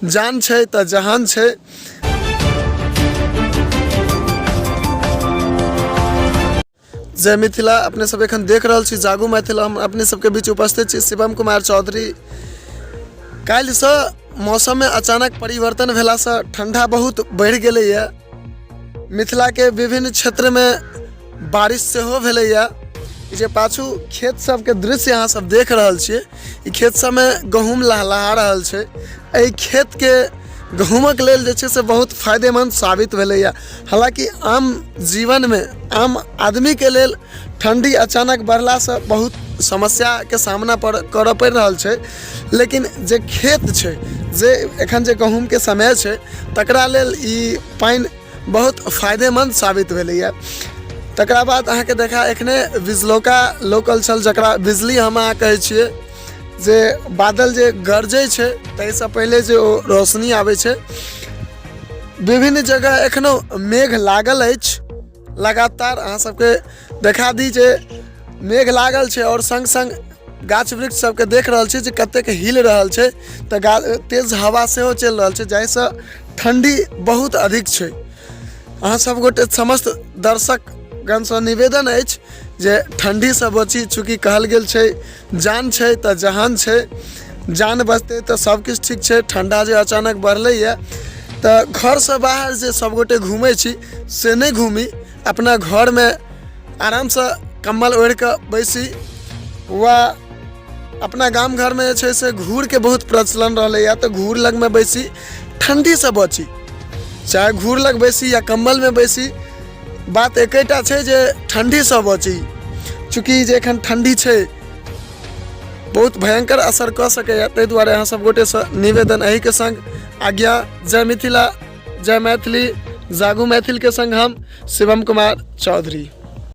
जान छै तऽ जहान छै। जय मिथिला। अपने सब एखन देख रहल छी जागू मैथिल। हम अपने सबके बीच उपस्थित छी शिवम कुमार चौधरी। काल्हिसँ मौसममे अचानक परिवर्तन भेलासँ ठंडा बहुत बढ़ि गेलैए। मिथिलाके विभिन्न क्षेत्रमे बारिश सेहो भेलैए। ई जे पाछू खेत सबके दृश्य अहाँ सब देख रहल छियै, ई खेत सबमे गहूँम लहलहा रहल छै। एहि खेतके गहूँमक लेल जे छै से बहुत फायदेमन्द साबित भेलैए। हालाँकि आम जीवनमे आम आदमीके लेल ठण्डी अचानक बढ़लासँ बहुत समस्याके सामना पर करऽ पड़ि रहल छै, लेकिन जे खेत छै, जे एखन जे गहूँमके समय छै, तकरा लेल ई पानि बहुत फायदेमन्द साबित भेलैए। तकरा बाद अहाँके देखा एखने बिजलौका लोकल छल, जकरा बिजली हम अहाँ कहै छियै, जे बादल जे गरजै छै ताहिसँ पहिले जे ओ रोशनी आबै छै। विभिन्न जगह एखनो मेघ लागल अछि लगातार। अहाँ सबके देखा दी जे मेघ लागल छै आओर सङ्ग सङ्ग गाछ वृक्ष सबके देख रहल छी जे कतेक हिल रहल छै, तऽ गा तेज हवा सेहो चलि रहल छै, जाहिसँ ठण्डी बहुत अधिक छै। अहाँ सब गोटे समस्त दर्शक गणसँ निवेदन अछि जे ठण्डीसँ बची। चूँकि कहल गेल छै, जान छै तऽ जहान छै। जान बचतै तऽ सब किछु ठीक छै। ठण्डा जे अचानक बढ़लैए तऽ घरसँ बाहर जे सब गोटे घूमै छी से नहि घूमी, अपना घरमे आरामसँ कम्बल ओढ़िकऽ बैसी, वा अपना गाम घरमे जे छै से घूरके बहुत प्रचलन रहलैए तऽ घूर लगमे बैसी, ठण्डीसँ बची। चाहे घूर लग बैसी या कम्बलमे बैसी, बात एकेटा छै जे ठण्डीसँ बची। चूँकि जे एखन ठण्डी छै बहुत भयंकर असर कऽ सकैए, ताहि दुआरे अहाँ सब गोटेसँ निवेदन। एहिके सङ्ग आज्ञा। जय मिथिला, जय मैथिली। जागू मैथिलके सङ्ग हम शिवम कुमार चौधरी।